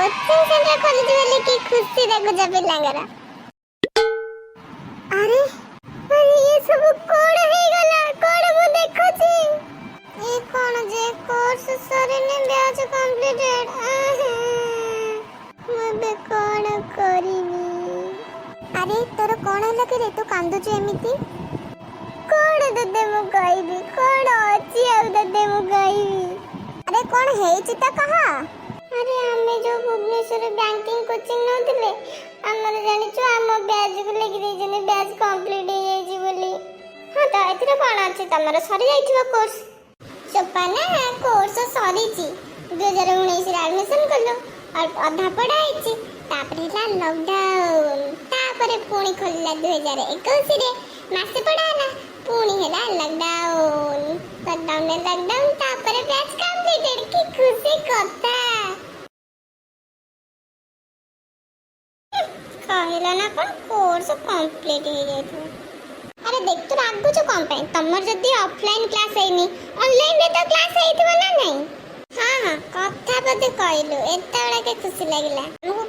Coaching centre ଖୋଲିଛି ବୋଲି କି ଖୁସି ଦେଖୁଛ ପିଲାଙ୍କର। ଆରେ ଆରେ, ଏ ସବୁ କଣ ହେଇଗଲା? କଣ ମୁଁ ଦେଖୁଛି? ଏ କଣ ଯେ କୋର୍ସ ସରିନି, ବ୍ୟାଚ୍ କମ୍ପ୍ଲିଟେଡ୍। ମୁଁ ଏବେ କଣ କରିବି? ଆରେ, ତୋର କଣ ହେଲା କି ରେ? ତୁ କାନ୍ଦୁଛୁ ଏମିତି? କଣ ତତେ ମୁଁ କହିବି? କଣ ଅଛି ଆଉ ତତେ ମୁଁ କହିବି? ଆରେ, କଣ ହେଇଛି ତ କହ। ଆରେ, ଆମେ ଯୋଉ ଭୁବନେଶ୍ୱରରେ ବ୍ୟାଙ୍କିଂ କୋଚିଂ ନଉଥିଲେ, ଆମର ଜାଣିଛୁ, ଆମ ବ୍ୟାଚକୁ ଲେଖି ଦେଇଛନ୍ତି ବ୍ୟାଚ୍ କମ୍ପ୍ଲିଟ୍ ହେଇଯାଇଛି ବୋଲି। ହଁ ତ, ଏଥିରେ କଣ ଅଛି? ତମର ସରିଯାଇଥିବ କୋର୍ସ। ଚୋପା ନା, କୋର୍ସ ସରିଛି। 2019ରେ ଆଡମିସନ କଲୁ ଆଉ ଅଧା ପଢା ହେଇଛି। ତାପରେ ହେଲା ଲକଡାଉନ। ତାପରେ ପୁଣି ଖୋଲିଲା 2021ରେ, ମାସେ ପଢା ହେଲା, ପୁଣି ହେଲା ଲକଡାଉନ। ଲକଡାଉନ, ଲକଡାଉନ, ତାପରେ ବ୍ୟାଚ୍ କମ୍ପ୍ଲିଟେଡ୍। କି ଖୁସି କଥା! କହିଲା ନା କଣ କୋର୍ସ କମ୍ପ୍ଲିଟ ହେଇଯାଇଥିବ। ଆରେ ଦେଖ, ତୁ ରାଗୁଛୁ କଣ ପାଇଁ? ତମର ଯଦି ଅଫଲାଇନ କ୍ଲାସ ହେଇନି, ଅନଲାଇନରେ ତ କ୍ଲାସ ହେଇଥିବ ନା ନାହିଁ? ହଁ, କଥା ବୋଧେ କହିଲୁ, ଏତେବେଳକେ ଖୁସି ଲାଗିଲା। ଆମକୁ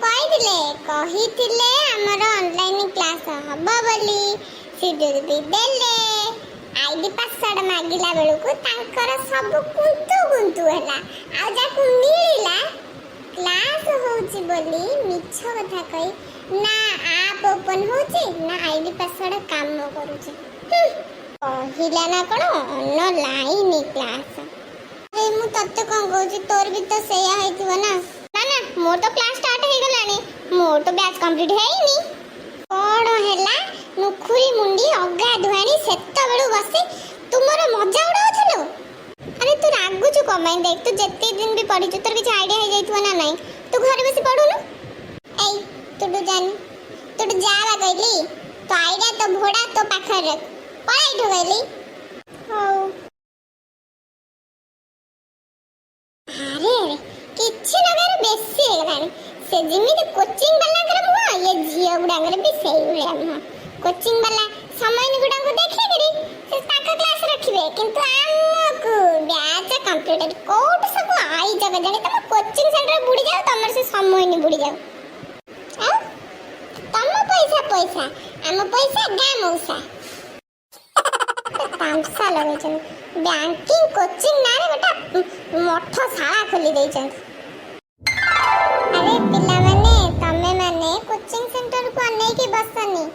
କହିଥିଲେ ଆମର ଅନଲାଇନ କ୍ଲାସ ହବ ବୋଲି। ସିଡ୍ୟୁଲ ବି ଦେଲେ। ଆଇଡି ପାସୱାର୍ଡ ମାଗିଲା ବେଳକୁ ତାଙ୍କର ସବୁ କୁନ୍ତୁ କୁନ୍ତୁ ହେଲା। ଆଉ ଯାହାକୁ ମିଳିଲା, କ୍ଲାସ ହଉଛି ବୋଲି ମିଛ କଥା କହି ନା ଆପ୍ ଓପନ ହଉଛି ନା ଆଇଡି ପାସୱାର୍ଡ କାମ କରୁଛି। କହିଲା ନା କଣ ଅନଲାଇନ କ୍ଲାସ। ଆରେ, ମୁଁ ତତେ କଣ କହୁଛି? ତୋର ବି ତ ସେଇଆ ହେଇଥିବ ନା? ନା ନା, ମୋର ତ କ୍ଲାସ ଷ୍ଟାର୍ଟ ହେଇଗଲାଣି। ମୋର ତ ବ୍ୟାଚ୍ କମ୍ପ୍ଲିଟ ହେଇନି। କଣ ହେଲା ନୁଖୁରୀ ମୁଣ୍ଡି ଅଗାଧୁଆଣି, ସେତେବେଳୁ ବସି ତୁମର ମଜା ଉଡାଉଥିଲୁ? ଆରେ, ତୁ ରାଗୁଛୁ କଣ ପାଇଁ? ଦେଖ, ତୁ ଯେତିକି ଦିନ ବି ପଢିଛୁ, ତୋର କିଛି ଆଇଡିଆ ହେଇଯାଇଥିବ ନା ନାହିଁ? ତୁ ଘରେ ବସି ପଢୁନୁ? ଏଇ, ତୁ ଜାନି, ତୁ ଯା ବା କହିଲି। ତୋ ଆଇଡିଆ, ତୋ ଭୋଡା ତୋ ପାଖରେ ରଖ। ପଳା ଏଇଠୁ କହିଲି। ହଉ। ଆରେ ଆରେ, କିଛି ନଗାରେ ବେଶୀ ହେଇଗଲାଣି। ସେ ଯେମିତି କୋଚିଂ ବାଲାଙ୍କର ମୁହଁ, ଇଏ ଝିଅ ଗୁଡାଙ୍କର ବି ସେଇଭଳିଆ ମୁହଁ। କୋଚିଂ ବାଲା ସମୟନି ଗୁଡାଙ୍କୁ ଦେଖିକିରି ସେ ତାଙ୍କ କ୍ଲାସ ରଖିବେ, କିନ୍ତୁ ଆମକୁ ବ୍ୟାଚ୍ କମ୍ପ୍ଲିଟେଡ୍। କୋଉଠୁ ସବୁ ଆଇଛ କେଜାଣି? ତମ କୋଚିଂ ସେଣ୍ଟର ବୁଡି ଯାଉ, ତମର ସେ ସମୟନି ବୁଡି ଯାଉ। ଆଉ ତମ ପଇସା ପଇସା, ଆମ ପଇସା ଗାଁ ମଉସା। ତାମସା ଲଗେଇଛନ୍ତି। ବ୍ୟାଙ୍କିଂ କୋଚିଂ ନାଁରେ ଗୋଟେ ମଠ ଶାଳା ଖୋଲି ଦେଇଛନ୍ତି। ଆରେ ପିଲାମାନେ, ତମେ ମାନେ କୋଚିଂ ସେଣ୍ଟରକୁ ଅନେଇକି ବସନି।